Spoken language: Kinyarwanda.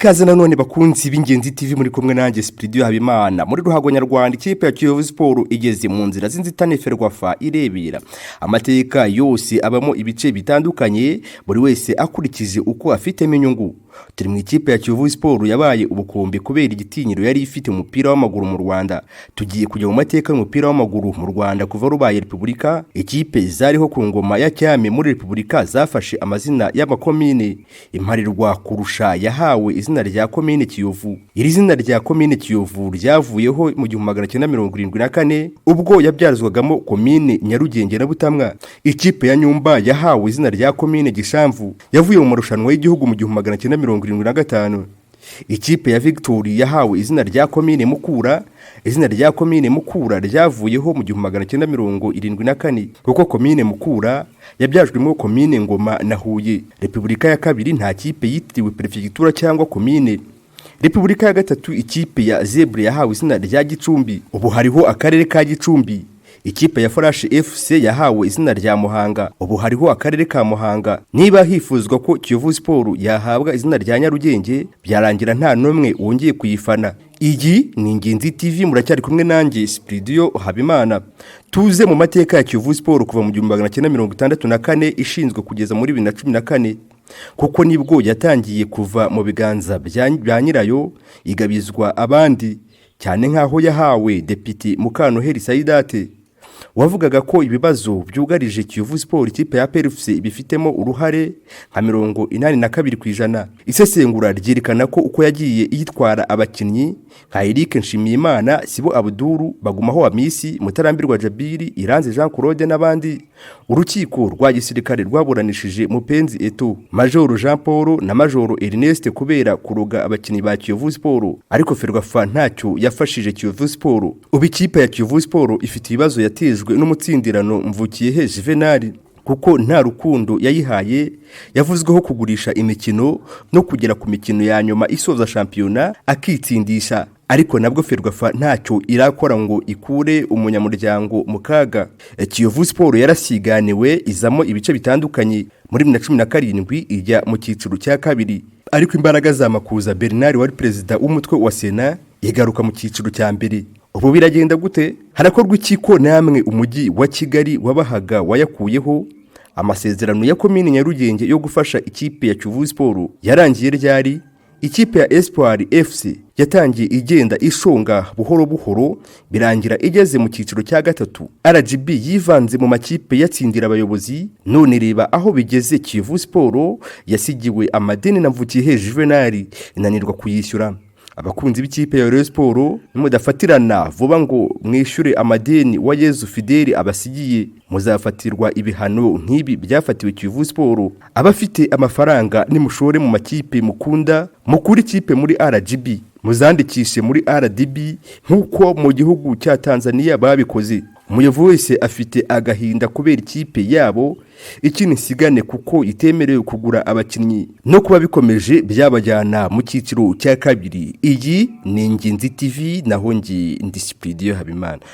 Ikaze nanone bakunzi b'Ingenzi TV, muri kumwe nanjye Spridio Habimana. Muri ruhago nyarwanda, ikipe ya Kiyovu Sport igeze mu nzira z'inzitane, Ferwafa irebera. Amateka yose abamo ibice bitandukanye, buri wese akurikije uko afitemo inyungu. Turi mu ikipe ya Kiyovu Sport yabaye ubukombe kubera igitinyiro yari ifite umupira w'amaguru mu Rwanda. Tugiye kujya mu mateka y'umupira w'amaguru mu Rwanda kuva rubaye repubulika. Ikipe zariho ku ngoma ya cyami muri repubulika zafashe amazina y'amakomine. Imparirwa kurusha yahawe izina rya komine Kiyovu. Iri zina rya komine Kiyovu ryavuyeho mu 1974, ubwo yabyazwagamo komine Nyarugenge na Butamwa. Ikipe ya Nyumba yahawe izina rya komine Gishamvu, yavuye mu marushanwa y'igihugu mu 1975. Ikipe ya Victory yahawe izina rya komine Mukura. Izina rya komine Mukura ryavuyeho mu 1974, kuko komine Mukura yabyajwemo komine Ngoma na Huye. Repubulika ya kabiri nta kipe yitiriwe perefegitura cyangwa komine. Repubulika ya gatatu, ikipe ya Zebre yahawe izina rya Gicumbi, ubu hariho akarere ka Gicumbi. Ikipe ya Flash FC yahawe izina rya Muhanga, ubu hariho akarere ka Muhanga. Niba hifuzwa ko Kiyovu Sport yahabwa izina rya Nyarugenge, byarangira nta n'umwe wongeye kuyifana. Iyi ni Ingenzi TV, muracyari kumwe nanjye Spridio Habimana. Tuze mu mateka ya Kiyovu Sport kuva mu 1964 ishinzwe kugeza muri 2014, kuko nibwo yatangiye kuva mu biganza bya nyirayo igabizwa abandi, cyane nk'aho yahawe Depite Mukanoheri Sayidate, wavugaga ko ibibazo byugarije Kiyovu Sport ikipe ya APR FC ibifitemo uruhare nka 82%. Isesengura ryerekana ko uko yagiye yitwara abakinnyi nka Eric Nshimiyimana, Sibo Abdul, Bagumaho Amisi, Mutarambirwa Jabiri, Iranze Jean Claude n'abandi. Urukiko rwa gisirikare rwaburanishije Mupenzi Eto, Majoro Jean Paul na Majoro Ernest kubera kuroga abakinnyi ba Kiyovu Sport, ariko Ferwafa ntacyo yafashije Kiyovu Sport. Ubu ikipe ya Kiyovu Sport ifite ibibazo yatejwe n'umutsindirano Mvukiyehe Juvenal, kuko nta rukundo yayihaye. Yavuzweho kugurisha imikino no kugera ku mikino ya nyuma isoza shampiyona akitsindisha, ariko nabwo Ferwafa ntacyo irakora ngo ikure umunyamuryango mu kaga. Kiyovu Sport yarasiganiwe, izamo ibice bitandukanye. Muri 2017 ijya mu cyiciro cya kabiri, ariko imbaraga za Makuza Bernard wari perezida w'umutwe wa Sena igaruka mu cyiciro cya mbere. Ubu biragenda gute? Harakorwa iki ko namwe umujyi wa Kigali wabahaga wayakuyeho? Amasezerano ya komini Nyarugenge yo gufasha ikipe ya Kiyovu Sport yarangiye ryari? Ikipe ya Espoir FC yatangiye igenda ishonga buhoro buhoro, birangira igeze mu cyiciro cya gatatu. RGB yivanze mu makipe yatsindira abayobozi, none reba aho bigeze. Kiyovu Sport yasigiwe amadeni na Mvukiyehe Juvenal, inanirwa kuyishyura. Abakunzi b'ikipe ya Rayon Sport, nimudafatirana vuba ngo mwishyure amadeni wa Yezu Fideli abasigiye, muzafatirwa ibihano nk'ibi byafatiwe Kiyovu Sport. Abafite amafaranga, nimushore mu makipe mukunda, mukure ikipe muri RGB, muzandikishe muri RDB nk'uko mu gihugu cya Tanzania babikoze. Umuyobozi wese afite agahinda kubera ikipe yabo ikina isigane, kuko itemerewe kugura abakinnyi, no kuba bikomeje byabajyana mu cyiciro cya kabiri. Iyi ni Ingenzi TV, naho ngi ndi Spridio Habimana.